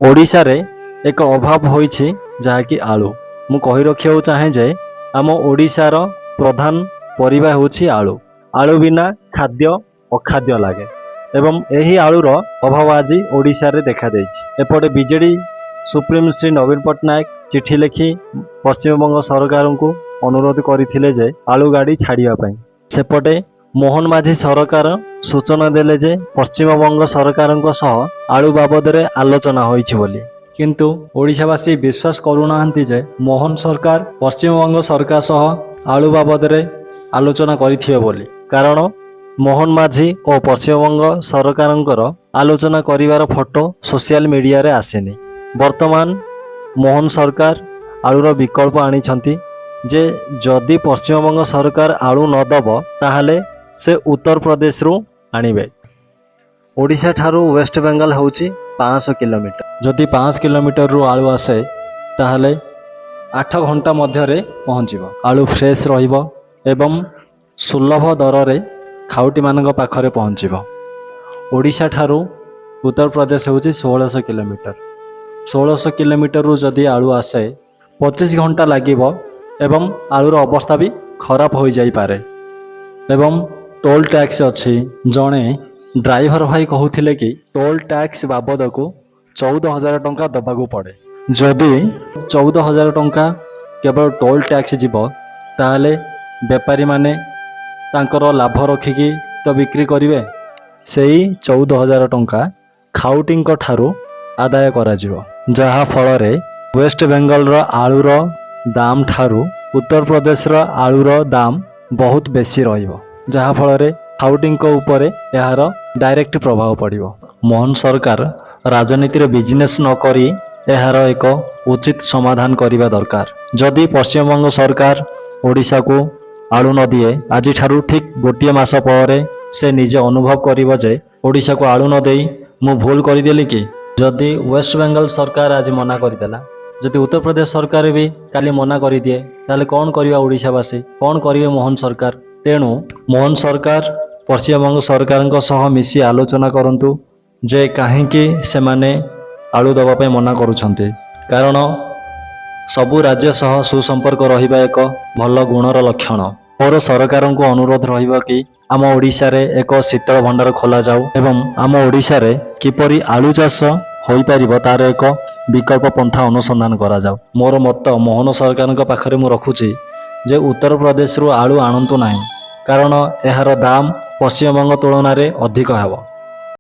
ଓଡ଼ିଶାରେ ଏକ ଅଭାବ ହୋଇଛି, ଯାହାକି ଆଳୁ। ମୁଁ କହି ରଖିବାକୁ ଚାହେଁ ଯେ ଆମ ଓଡ଼ିଶାର ପ୍ରଧାନ ପରିବା ହେଉଛି ଆଳୁ। ଆଳୁ ବିନା ଖାଦ୍ୟ ଅଖାଦ୍ୟ ଲାଗେ ଏବଂ ଏହି ଆଳୁର ଅଭାବ ଆଜି ଓଡ଼ିଶାରେ ଦେଖାଦେଇଛି। ଏପଟେ ବିଜେଡ଼ି ସୁପ୍ରିମୋ ଶ୍ରୀ ନବୀନ ପଟ୍ଟନାୟକ ଚିଠି ଲେଖି ପଶ୍ଚିମବଙ୍ଗ ସରକାରଙ୍କୁ ଅନୁରୋଧ କରିଥିଲେ ଯେ ଆଳୁ ଗାଡ଼ି ଛାଡ଼ିବା ପାଇଁ। ସେପଟେ ମୋହନ ମାଝୀ ସରକାର ସୂଚନା ଦେଲେ ଯେ ପଶ୍ଚିମବଙ୍ଗ ସରକାରଙ୍କ ସହ ଆଳୁ ବାବଦରେ ଆଲୋଚନା ହୋଇଛି ବୋଲି। କିନ୍ତୁ ଓଡ଼ିଶାବାସୀ ବିଶ୍ୱାସ କରୁନାହାନ୍ତି ଯେ ମୋହନ ସରକାର ପଶ୍ଚିମବଙ୍ଗ ସରକାର ସହ ଆଳୁ ବାବଦରେ ଆଲୋଚନା କରିଥିବେ ବୋଲି। କାରଣ ମୋହନ ମାଝୀ ଓ ପଶ୍ଚିମବଙ୍ଗ ସରକାରଙ୍କର ଆଲୋଚନା କରିବାର ଫଟୋ ସୋସିଆଲ ମିଡ଼ିଆରେ ଆସିନି। ବର୍ତ୍ତମାନ ମୋହନ ସରକାର ଆଳୁର ବିକଳ୍ପ ଆଣିଛନ୍ତି ଯେ ଯଦି ପଶ୍ଚିମବଙ୍ଗ ସରକାର ଆଳୁ ନ ଦେବ, ତାହେଲେ ସେ ଉତ୍ତରପ୍ରଦେଶରୁ ଆଣିବେ। ଓଡ଼ିଶାଠାରୁ ୱେଷ୍ଟବେଙ୍ଗଲ ହେଉଛି 500 କିଲୋମିଟର। ଯଦି 500 କିଲୋମିଟରରୁ ଆଳୁ ଆସେ, ତାହେଲେ 8 ଘଣ୍ଟା ମଧ୍ୟରେ ପହଞ୍ଚିବ। ଆଳୁ ଫ୍ରେଶ୍ ରହିବ ଏବଂ ସୁଲଭ ଦରରେ ଖାଉଟିମାନଙ୍କ ପାଖରେ ପହଞ୍ଚିବ। ଓଡ଼ିଶାଠାରୁ ଉତ୍ତରପ୍ରଦେଶ ହେଉଛି 1600 କିଲୋମିଟର। 1600 କିଲୋମିଟରରୁ ଯଦି ଆଳୁ ଆସେ, 25 ଘଣ୍ଟା ଲାଗିବ ଏବଂ ଆଳୁର ଅବସ୍ଥା ବି ଖରାପ ହୋଇଯାଇପାରେ ଏବଂ ଟୋଲ୍ ଟ୍ୟାକ୍ସ ଅଛି। ଜଣେ ଡ୍ରାଇଭର ଭାଇ କହୁଥିଲେ କି ଟୋଲ୍ ଟ୍ୟାକ୍ସ ବାବଦକୁ 14,000 ଟଙ୍କା ଦେବାକୁ ପଡ଼େ। ଯଦି 14,000 ଟଙ୍କା କେବଳ ଟୋଲ୍ ଟ୍ୟାକ୍ସ ଯିବ, ତାହେଲେ ବେପାରୀମାନେ ତାଙ୍କର ଲାଭ ରଖିକି ତ ବିକ୍ରି କରିବେ। ସେଇ 14,000 ଟଙ୍କା ଖାଉଟିଙ୍କ ଠାରୁ ଆଦାୟ କରାଯିବ, ଯାହାଫଳରେ ୱେଷ୍ଟବେଙ୍ଗଲର ଆଳୁର ଦାମ ଠାରୁ ଉତ୍ତରପ୍ରଦେଶର ଆଳୁର ଦାମ ବହୁତ ବେଶୀ ରହିବ, ଯାହାଫଳରେ ଖାଉଟିଙ୍କ ଉପରେ ଏହାର ଡାଇରେକ୍ଟ ପ୍ରଭାବ ପଡ଼ିବ। ମୋହନ ସରକାର ରାଜନୀତିରେ ବିଜନେସ୍ ନ କରି ଏହାର ଏକ ଉଚିତ ସମାଧାନ କରିବା ଦରକାର। ଯଦି ପଶ୍ଚିମବଙ୍ଗ ସରକାର ଓଡ଼ିଶାକୁ ଆଳୁ ନ ଦିଏ, ଆଜିଠାରୁ ଠିକ୍ ଗୋଟିଏ ମାସ ପରେ ସେ ନିଜେ ଅନୁଭବ କରିବ ଯେ ଓଡ଼ିଶାକୁ ଆଳୁ ନ ଦେଇ ମୁଁ ଭୁଲ କରିଦେଲି କି। ଯଦି ୱେଷ୍ଟବେଙ୍ଗଲ ସରକାର ଆଜି ମନା କରିଦେଲା, ଯଦି ଉତ୍ତରପ୍ରଦେଶ ସରକାର ବି କାଲି ମନା କରିଦିଏ, ତାହେଲେ କ'ଣ କରିବା ଓଡ଼ିଶାବାସୀ? କ'ଣ କରିବେ ମୋହନ ସରକାର? ତେଣୁ ମୋହନ ସରକାର ପଶ୍ଚିମବଙ୍ଗ ସରକାରଙ୍କ ସହ ମିଶି ଆଲୋଚନା କରନ୍ତୁ ଯେ କାହିଁକି ସେମାନେ ଆଳୁ ଦେବା ପାଇଁ ମନା କରୁଛନ୍ତି। କାରଣ ସବୁ ରାଜ୍ୟ ସହ ସୁସମ୍ପର୍କ ରହିବା ଏକ ଭଲ ଗୁଣର ଲକ୍ଷଣ। ମୋର ସରକାରଙ୍କୁ ଅନୁରୋଧ ରହିବ କି ଆମ ଓଡ଼ିଶାରେ ଏକ ଶୀତଳ ଭଣ୍ଡାର ଖୋଲାଯାଉ ଏବଂ ଆମ ଓଡ଼ିଶାରେ କିପରି ଆଳୁ ଚାଷ ହୋଇପାରିବ, ତାର ଏକ ବିକଳ୍ପ ପନ୍ଥା ଅନୁସନ୍ଧାନ କରାଯାଉ। ମୋର ମତ ମୋହନ ସରକାରଙ୍କ ପାଖରେ ମୁଁ ରଖୁଛି ଯେ ଉତ୍ତରପ୍ରଦେଶରୁ ଆଳୁ ଆଣନ୍ତୁ ନାହିଁ, କାରଣ ଏହାର ଦାମ ପଶ୍ଚିମବଙ୍ଗ ତୁଳନାରେ ଅଧିକ ହେବ।